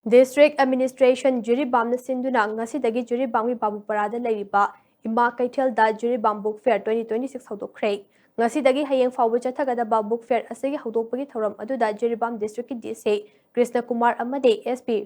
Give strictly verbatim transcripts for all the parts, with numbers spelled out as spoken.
District Administration ꯖꯤꯔꯤꯕꯥꯝꯅ ꯁꯤꯟꯗꯨꯅ ꯉꯁꯤꯗꯒꯤ ꯖꯤꯔꯤꯕꯥꯝꯒꯤ ꯕꯥꯕꯨꯄꯔꯥꯗ ꯂꯩꯔꯤꯕ ꯏꯃꯥ ꯀꯩꯊꯦꯜꯗ Jiribam Book Fair twenty twenty-six ꯍꯧꯗꯣꯛꯈ꯭ꯔꯦ꯫ ꯉꯁꯤꯗꯒꯤ ꯍꯌꯦꯡ ꯐꯥꯎꯕ ꯆꯠꯊꯒꯗꯕ Book Fair ꯑꯁꯤꯒꯤ ꯍꯧꯗꯣꯛꯄꯒꯤ ꯊꯧꯔꯝ ꯑꯗꯨꯗ ꯖꯤꯔꯤꯕꯥꯝ district ꯀꯤ DC ꯀ꯭ꯔꯤꯁꯅ ꯀꯨꯃꯥꯔ ꯑꯃꯗꯤ SP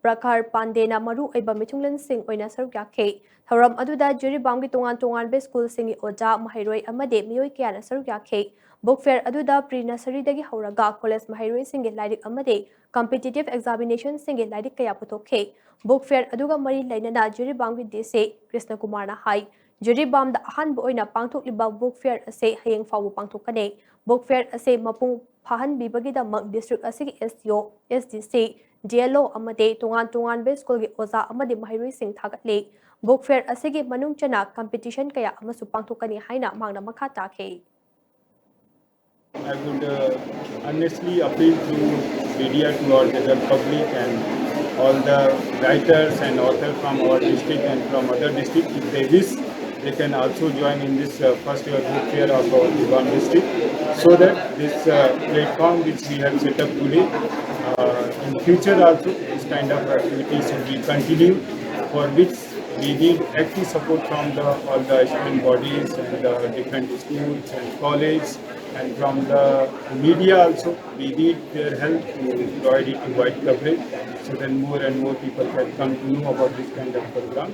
ꯄ꯭ꯔꯈꯥꯔ ꯄꯥꯟꯗꯦꯅ ꯃꯔꯨ ꯑꯣꯏꯕ ꯃꯤꯊꯨꯡꯂꯦꯟꯁꯤꯡ ꯑꯣꯏꯅ ꯁꯔꯨꯛ ꯌꯥꯈꯤ꯫ ꯊꯧꯔꯝ ꯑꯗꯨꯗ ꯖꯤꯔꯤꯕꯥꯝꯒꯤ ꯇꯣꯉꯥꯟ ꯇꯣꯉꯥꯟꯕ school ꯁꯤꯡꯒꯤ ꯑꯣꯖꯥ, ꯃꯍꯩꯔꯣꯏ ꯑꯃꯗꯤ ꯃꯤꯑꯣꯏ ꯀꯌꯥꯅ ꯁꯔꯨꯛ ꯌꯥꯈꯤ꯫ Book Fair ꯑꯗꯨꯗ pre nursery ꯗꯒꯤ ꯍꯧꯔꯒ college ꯃꯍꯩꯔꯣꯏꯁꯤꯡꯒꯤ ꯂꯥꯏꯔꯤꯛ ꯑꯃꯗꯤ competitive examination ꯁꯤꯡꯒꯤ ꯂꯥꯏꯔꯤꯛ ꯀꯌꯥ ꯄꯨꯊꯣꯛꯈꯤ꯫ Book Fair ꯑꯗꯨꯒ ꯃꯔꯤ ꯂꯩꯅꯅ ꯖꯤꯔꯤꯕꯥꯝꯒꯤ DC ꯀ꯭ꯔꯤꯁꯅ ꯀꯨꯃꯥꯔꯅ ꯍꯥꯏ, ꯖꯤꯔꯤꯕꯥꯝꯗ ꯑꯍꯥꯟꯕ ꯑꯣꯏꯅ ꯄꯥꯡꯊꯣꯛꯂꯤꯕ Book Fair ꯑꯁꯤ ꯍꯌꯦꯡ ꯐꯥꯎꯕ ꯄꯥꯡꯊꯣꯛꯀꯅꯤ꯫ Book Fair ꯑꯁꯤ ꯃꯄꯨꯡ ꯐꯥꯍꯟꯕꯤꯕꯒꯤꯗꯃꯛ district ꯑꯁꯤꯒꯤ SDO, SDC, DLO ꯑꯃꯗꯤ ꯇꯣꯉꯥꯟ ꯇꯣꯉꯥꯟꯕ school ꯒꯤ ꯑꯣꯖꯥ ꯑꯃꯗꯤ ꯃꯍꯩꯔꯣꯏꯁꯤꯡ ꯊꯥꯒꯠꯂꯤ꯫ Book Fair ꯑꯁꯤꯒꯤ ꯃꯅꯨꯡ ꯆꯟꯅ competition ꯀꯌꯥ ꯑꯃꯁꯨ ꯄꯥꯡꯊꯣꯛꯀꯅꯤ ꯍꯥꯏꯅ ꯃꯍꯥꯛꯅ ꯃꯈꯥ ꯇꯥꯈꯤ꯫ I would uh, earnestly appeal to media, to our general public and all the writers and authors from our district and from other districts, if they wish, they can also join in this uh, first year Book Fair of our Jibam district, so that this uh, platform which we have set up today, uh, in future also this kind of activities will be continued, for which we need active support from the, all the student bodies and the different schools and colleges, and from the media also. We need their help to provide it to wide coverage, so that more and more people can come to know about this kind of program.